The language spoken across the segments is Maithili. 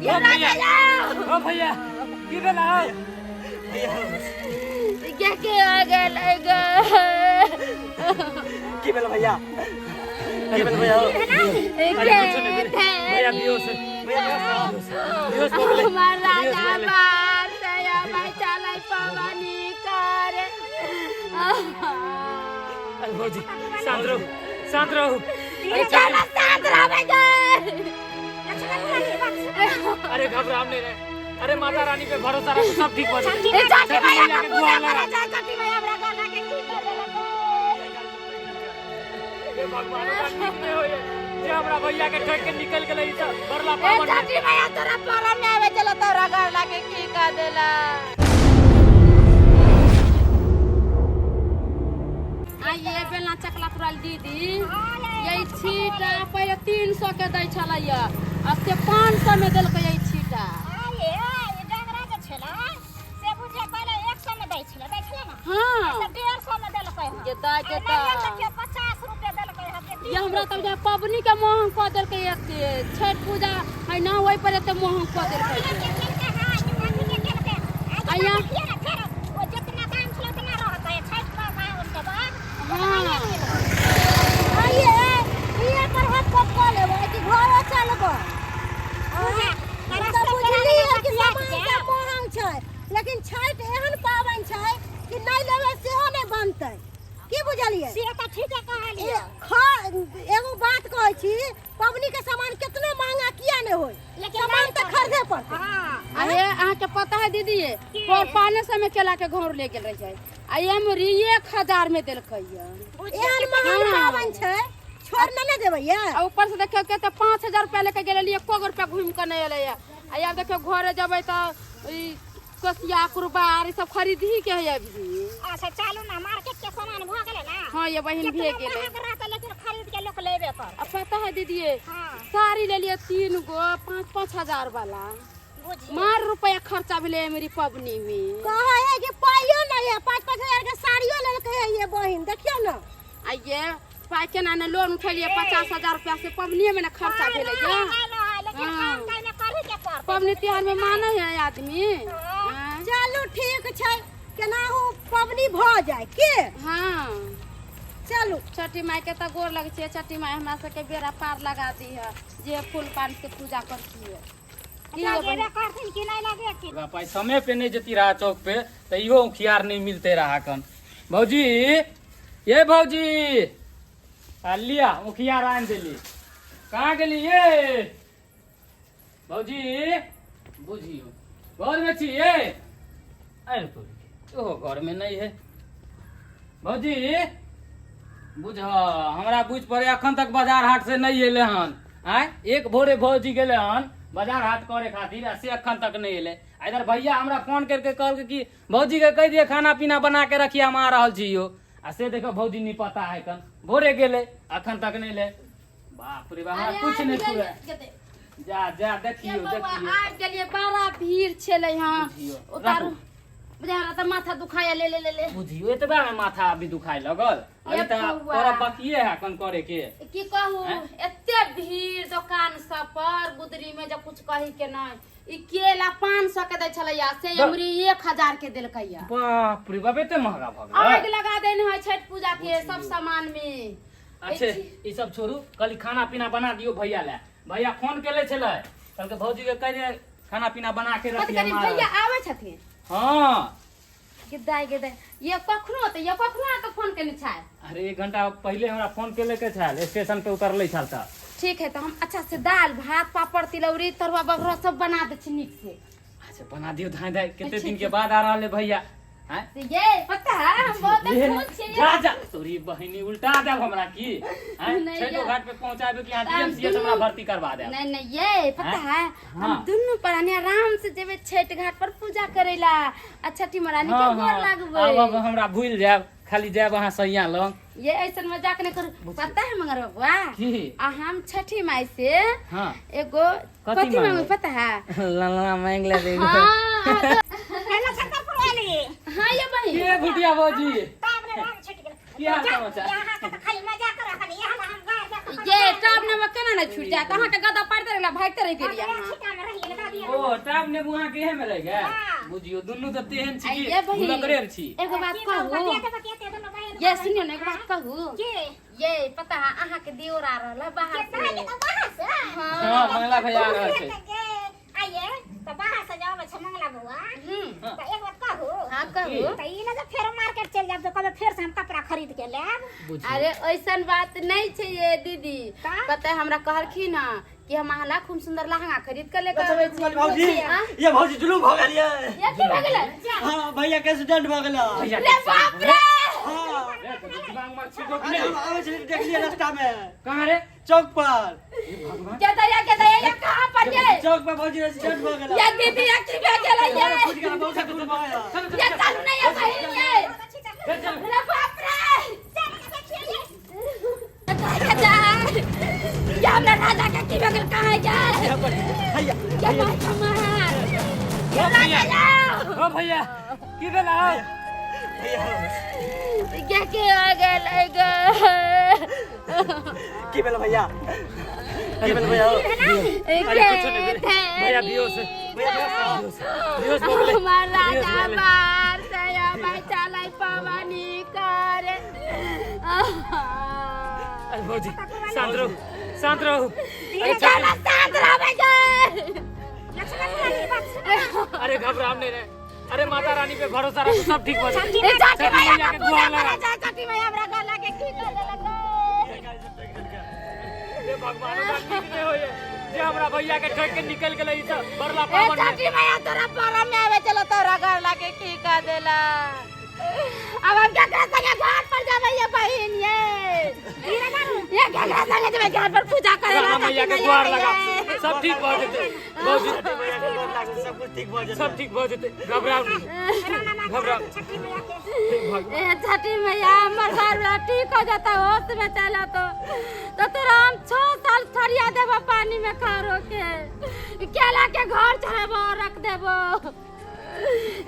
ये राजा या ओ भैया की भेला हौ? के के आ गेल गे की भेल भैया की भेल भैया अरे कुछो नहीं भेलै। भैया बेहोश है। भैया बेहोश बेहोश भऽ गेलै। हमर बेहोश राजा भऽ गेलै। बार दया बैठल पवनी करे अरे भौजी शांत रहू शांत रहू ई चल शांत रहबै गे अरे घबराओ नहीं रे अरे माता रानी पे भरोसा रखो सब ठीक हो जाएगा ए चाची मैया का के पूजा गुहार करे लगा। जा चाची मैया हमरा गला के की कर देलक हे भगवान ओकरा ठीक नहीं होइए जे हमरा भैया के ठोक के निकल गेलै ई सब बरला ए पावन में। चाची मैया तोरा परम में आवे चला तोरा गला के की कर देला आइए बेलना चकला तुरल दीदी यही छीटा पहिले 300 के दै छलैया आ से 500 में देलकै यही छीटा आये ई डंगरा जे छलै से बुझिए पहिले 100 में दै छलै दै छलै ने हाँ से 150 में देलकै हन जे दै के आ नारियल तऽ देखियौ 50 रुपए देलकै हन जे ये हमरा तब जे पबनी के महंग कऽ देलकै एते छठि पूजा है ना ओहि पर एते महंग कऽ देलकै के केलकै हन कि कथी के केलकै आ यहाँ देखिए ने फेर ओ जितना दाम छलै उतना रहतै छठि पाबनि के बाद हाँ आइए इहे पर हम कऽ लेबै कि घरो चलबै हम तऽ बुझलियै कि सामान सब महग छै लेकिन छठि एहन पाबनि छै कि नहि लेबै सेहो नहि बनतै की बुझलियै से तऽ ठीके कहलियै एगो बात कहै छी पबनी के सामान कितनो महंगा किया नहीं होय लेकिन सामान नहीं तऽ खरीदे पड़तै हाँ अरे अहाँके पता है दीदी की? पर पाने समय केला के घौर ले गेल रहियै आ एमरी 1000 में देलकै ये एहन महंग हाँ। पाबनि छै छोड़ नहि ने देबै ये आ ऊपर से देखियौ के तऽ 5000 रुपया लेके गेल रहियै एको गो रुपया घुमि कऽ नहि एलै आ आब देखियौ घरे जेबै तऽ ई कोसिया कुरबार ई सब खरीदही के है अभी अच्छा चलू ना मार्केट के सामान भऽ गेलै ना हाँ ये बहिन भे केतनो गेलै महग रहतै लेकिन खरीद के लोक लेबे कर आ पता है दीदी हाँ साड़ी लेलियै 3 गो 5-5 हजार वाला बुझिए मार रुपया खर्चा भेलै मेरी पबनी में कहै है कि पाइयो नहीं है 5-5 हजार के साड़ियो लेलकै है ये बहिन देखियौ ने आ ये पाइ केना ने लोन उठेलियै 50,000 रुपया से पबनीये में ने खर्चा भेलै ये लेकिन हाँ। काम टाइम में करही के पड़तै पबनी तिहार में मानै है आदमी हाँ। चलू ठीक छै केनाहु पबनी भऽ जाय के हाँ चलू छठी माई के तऽ गोर लगै छियै छठी माई हमरा सबके बेड़ा पार लगा दी है जे फूल पान के पूजा करती है की ये बहिन? लगेबे करथिन कि नहि लगेथिन बाप आइ समय पे नहीं जती रहा चौक पे तो इहो उखियार नहीं मिलते रहा कन भौजी ये भौजी आ लिया उखियार आनि देली कहाँ गेली ये भौजी बुझियो घर में छी ये अरे तोरी ओहो घर में नहीं है भौजी बुझ हमरा बुझ पड़े अखन तक बाजार हाट से नहीं एले हन आय एक भोरे भौजी गेले हन बाजार हाट करे खातिर आ से अखन तक नहीं एले आ इधर भैया हमरा फोन करके कहलकै कि भौजी के कहि दिए खाना पीना बना के रखिए हम आ रहल छी यो आ से देखो भौजी नहीं पता है कन भोरे गेले अखन तक नहीं ले बाप रे बाप हमरा कुछ नहीं पूरा जा जा देखियो देखियो आबि गेलियै बड़ा भीड़ छलै हँ बुझियौ उतारू राखू। बुझा हमरा तऽ माथा दुखाया ले ले ले ले बुझियो एतबा में माथा अभी दुखाए लगल अभी ए तऽ बौआ। करब बाकिए है कन करे के की कहू हैं? एते भीड़ दुकान सब पर गुदरी में जब कुछ कही के नहीं ई केला 500 के दै छलैया से अमरी 1000 के देलकैया बाप रे बाप एते महंगा भऽ गेलै आग लगा देने है छठ पूजा के सब सामान में अच्छे ई सब छोड़ू कहली खाना पीना बना दियो भैया ले भैया फोन केले छलै कहलकै भौजी के कहि दे खाना पीना बना के कथी रखिए करी हम आ भैया रहल। आबै छथिन हाँ गे दाइ गे दाइ ये कखनो तऽ ये कखनो अहाँके फोन केने छै अरे एक घंटा पहिले हमरा फोन केले के छल स्टेशन पे उतरले छल तऽ ठीक है तऽ हम अच्छा से दालि भात पापड़ तिलौरी तरुआ बघरा सब बना दै छी नीक से अच्छा बना दियो धाय धाय कते दिन के बाद आ रहल है भैया हैं से ये पता है हम बहुत ये खुश छियै जा जा तोरी बहिनी उल्टा देब हमरा की हैं नहीं छठो या। घाट पे पहुंचाबे कि यहाँ तऽ हम डीएमसीएच हमरा दुनू- भर्ती करवा देब नहीं नहीं ये पता हैं? है हम हाँ। दुनू प्राणी आराम से जेबे छठ घाट पर पूजा करेला आ छठी महारानी के हाँ, गोर हाँ। लागबे आब अब हमरा भूल जायब खाली जायब अहाँ सैया लग ये ऐसन मजाक नहीं करू पता है मगर बबुआ की आ हम छठी माई से हाँ एगो कथी कथी मांगबै? मांगबै पता है ललना मांग ले हाँ हेलो छतरपुर वाली हाँ ये बहिन के भुटिया भौजी तब ने राम छूट गेल की हाल समाचार यहाँ के तऽ खाली मजाक रखली यहाँ हम गाय ये टब नमक केना नहीं छूट जात अहाँ के गदा पाड़ते रहला भागते रह गेलियै अहाँ छिटा में रही दादी ओ टाप ने बुआ के में रह गए। हाँ। बुझियो दुनू तऽ तेहन छी आ कि ये बहिन, भुलकरे छी। एगो बात की कहू, कहू बतियाते बतियाते दुनू बहिन ये सुनियो ने, एगो बात कहू की? ये पता है अहाँ के दियोर आ रहल है बाहर केतना से। के तो बाहर से? हाँ, मंगला भैया आ रहल छै। आइए तो बाहर से जाओ छै मंगला बउआ। हम्म। तो एक बात कहू? हाँ कहू। तो ई ना जे फेर मार्केट चल जाब तो कहबे फेर से हम कपड़ा खरीद के लाएब। बुझियो। अरे ऐसन बात नहीं छै ये दीदी। का? पता है हमरा कहलखिन हँ कि हम अहाँ ला खूब सुंदर लहंगा खरीद के लेके आबै छी। भौजी हाँ? ये भौजी जुलूम भऽ गेल ये। ये की भऽ गेलै? हाँ भैया के एक्सीडेंट भऽ गेल। भैया रे बाप रे। हाँ। रे, तो दिमाग में छिटो कि अरे नहीं? हम आबै छलियै देखलियै रास्ता में। कहाँ रे? चौक पर। के दया के दया, ये कहाँ पर ये? चौक पर भौजी एक्सीडेंट भऽ गेल। ये दीदी ये की भऽ गेलै ये? फुटि गेल, बहुत दूर भऽ गेल। ये चालू नहीं है बहिन ये। चल, चल। रे बाप रे। ये हमरा राजा के की भऽ गेल, कहाँ गेल? भैया ये भाई कमाल। ये राजा ये। ओ भैया की भेल हो? भैया ये की हो गेल गे? की भेल भैया? की भेल भैया? अरे कुछो नहीं भेलै। भैया बेहोश है। भैया बेहोश बेहोश भऽ गेलै। हमर बेहोश राजा भऽ गेलै। बाहर से अबै चलै पवनी करे। अरे भौजी शांत रहू, शांत रहू। अरे चल शांत रहबै गे। लक्ष्मण वाली बात सुनो। अरे घबराओ नहीं रे, अरे माता रानी पे भरोसा रखो, सब ठीक भऽ जेतै। ए छठी मैया मैया के के पूजा गुहार लगा। करे जा, छठी मैया हमरा गला के की कर देलक गे? हे भगवान, ओकरा नीक नहि होइए जे हमरा भैया के ठोक के निकल गेलै ई सब बरला ए पावन में। छठी मैया तोरा परम में आवे चलो, तोरा घर लाके की कर देला? अब हम केकरा संगे घाट पर जाबै ये बहिन ये? ये केकरा संगे जेबै घाट पर पूजा करे ला? राणा मैया के छठी गुहार मैया लगा, के। सब ठीक भऽ जेतै भौजी। भैया के गोर लागू, सब कुछ ठीक भऽ जेतै। सब ठीक भऽ जेतै, घबराउ नहि, घबराउ। छठी मैया के ए छठी मैया हमर घर वाला ठीक हो जाता, होश में चला तो तोरा हम 6 साल थरिया देबो पानी में खारो के केला के घर चढ़ेबो रख देबो।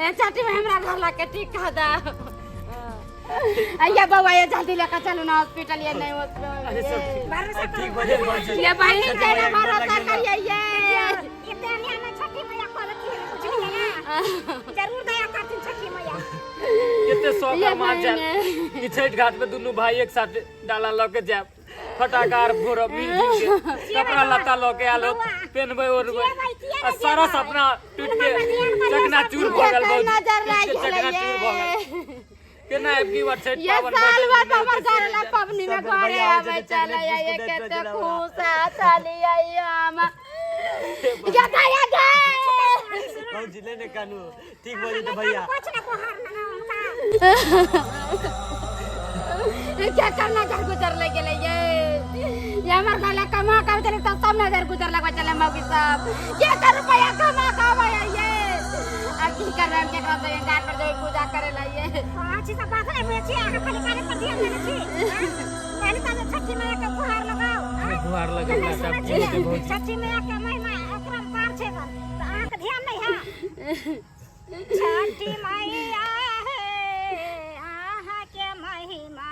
ए छठी मैया हमरा घर ला के ठीक कर दे। अय्या बउआ ये जल्दी लेकर चलू ना हॉस्पिटल, ये नहीं अरे सब हॉस्पिटल। ठीक। भरोसा ठीक भऽ जेतै भौजी। ये बहिन के ना भरोसा करिए ये। एते अन्याय में छठी मैया करथिन बुझलियै ना, जरूर दया करथिन छठी मैया। एते शौक ये अरमान बहिन। जायब कि छठि घाट पे दुनू भाई एक साथ डाला लऽ के जायब, फटाका आर फोड़ब मिल जुल के, कपड़ा लत्ता लऽ के आयल होत, पेनबै ओढ़बै, आ सारा सपना टूट के चकनाचूर भऽ गेल भौजी, नजर टूट लागि के गेलै चकनाचूर भऽ गेल। ये। केना आबि की बात छठि ये पावन साल भऽ भर जेतै, हमर नहि घर होतै ला से। पबनी में सब घरे भैया आबै आबै छै, चलै चकलेट ये, बिस्कुट कते दैत रहै खुश है चलिए हम ये गया गे। भौजी ले ने कानू, ठीक भऽ जेतै भैया। कुछ ना गुहार लगाओ हुनका। क्या करना नजर गुजर लग गेलै ये? ये हमर घर ला कमा के चले तो सब नजर गुजर लगबै चले मौगी सब। के कर रुपया कमा के आबै है ये? अब की करबै हम? केकरा संगे घाट पर जेबै पूजा करे ला ये? हाँ, छी सब बात नहीं बुझै छी, अहाँ खाली काने पर ध्यान देने छी। हाँ? पहिले तऽ जे छठी मैया के गुहार लगाउ, हाँ? गुहार लगेला नहि सब सुनै ठीक हेतै छियै? भौजी। छठी मैया के महिमा अपरम्पार छै गन, तऽ अहाँके ध्यान नहि है? छठी मैया हे अहाँके महिमा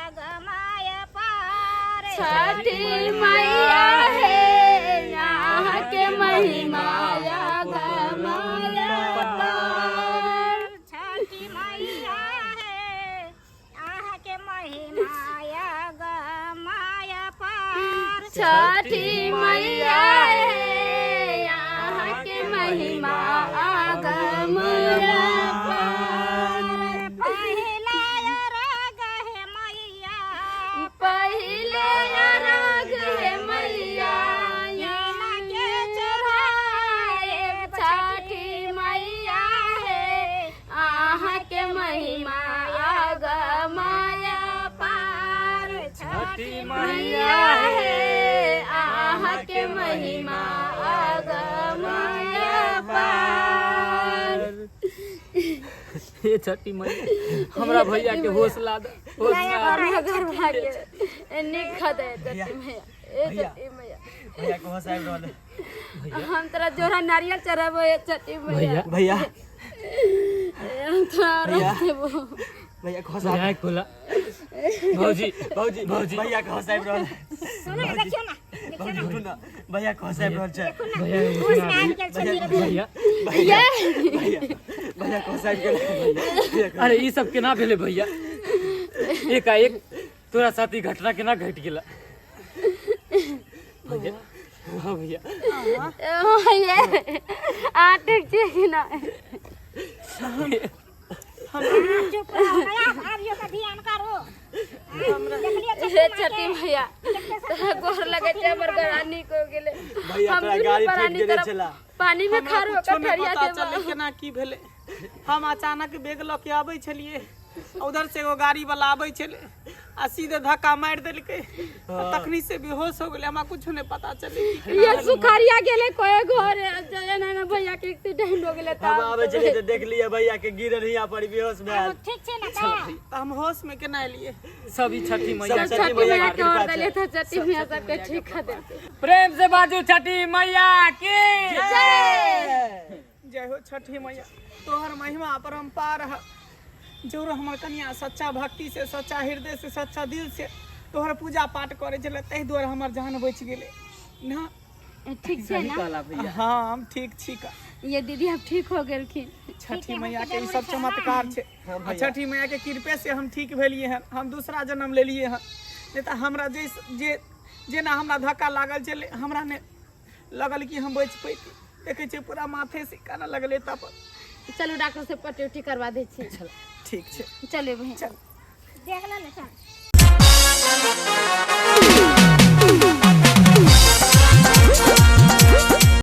अगमाय पार। छठी मैया हे अहाँके महिमा अगमाय पार। छठी मैया हे अहाँके महिमा अगमाय पार। छठी मैया हे अहाँके महिमा अगमाय पार। पहिला अर्घ हे मैया, पहिले अर्घ हे मैया के चढ़ाए। छठी मैया हे अहाँके महिमा अगमाय पार। छठी मैया हे अहाँके महिमा अगमाय पार। हे छठी मैया, हमरा भैया के होश ला दे, होश ला दे। हमरा घर भागे नीक खदे छठी मैया, ए भैया। छठी मैया। भैया के होश आबि रहल है। हम तोरा जोड़ा नारियल चढ़ाबो ए छठी मैया। भैया भैया हम तोरा भैया। रख देबो। भैया के होश आबि भैया खोला भौजी। भौजी भौजी। भैया के होश आबि रहल है। सुनू ने, देखियौ ने। भौजी उठू ना भैया के आबि रहल छै। भैया होश में आबि गेल छै धीरे धीरे। भैया भैया भैया भैया के आबि गेल भैया। अरे ई सब केना भेलै भैया? एकाएक तोरा साथ ई घटना केना घटि गेला भैया? हाँ भैया। ये आ ठीक छी कि नहि? चुप रहो आब, आबियो के ध्यान करू। देखलियै? हे छठी मैया, तोरा गोर लगे छै, हमर गला नीक हो गेलै। भैया हम तोरा दुनू गाड़ी ठोकि प्राणी देने तरफ छला। पानी में हमरा खड़ कुछो होकर नहि ठरिया पता चललै देबो। केना की भेलै। हम अचानक बैग लऽ के आबै छलियै, उधर से एगो गाड़ी वाला आबै छलै आ सीधे धक्का मारि देलकै, आ तखनी से बेहोश हो गेलै। हमरा कुछो नहि पता चललै कि केना। ये सुखारिया गेलै कोई घर एना एना भैया के एक्सीडेंट हो गेलै। हम तब आबै छलियै तऽ देखलियै भैया के गिरल हियाँ पर बेहोश भेल। ठीक छै ने तऽ? तऽ हम होश में केना एलियै? सब ई छठी मैया सब छठी छठी मैया मैया के के और कृपा देले छै। तऽ छठी मैया सबके ठीक कर देलकै। प्रेम से बाजू छठी मैया की जय। जय हो छठी मैया, तोहर महिमा अपरम्पार है। जरूर हमर कनिया सच्चा भक्ति से, सच्चा हृदय से, सच्चा दिल से तोहर पूजा पाठ करै छलै, ताहि दुआरे हमर जान बचि गेलै ना। ठीक छै ना? कहला भैया। हाँ, हम ठीक छी का। ये दीदी अब ठीक हो गेलखिन। छठी मैया के ई सब चमत्कार छै आ छठी मैया के कृपे से हम ठीक भेलिए हन, हम दूसरा जन्म लेलिए हन। नहि तऽ हमरा जे जे जेना हमरा धक्का लागल छलै, हमरा नहि लगल कि हम बचि पैती। देखै छियै, पूरा माथे से काना लगलै तब। चलू, डॉक्टर से पट्टी उट्टी करवा दै छी। ठीक छै। चले बहिन। चल। देख ले ने, चल।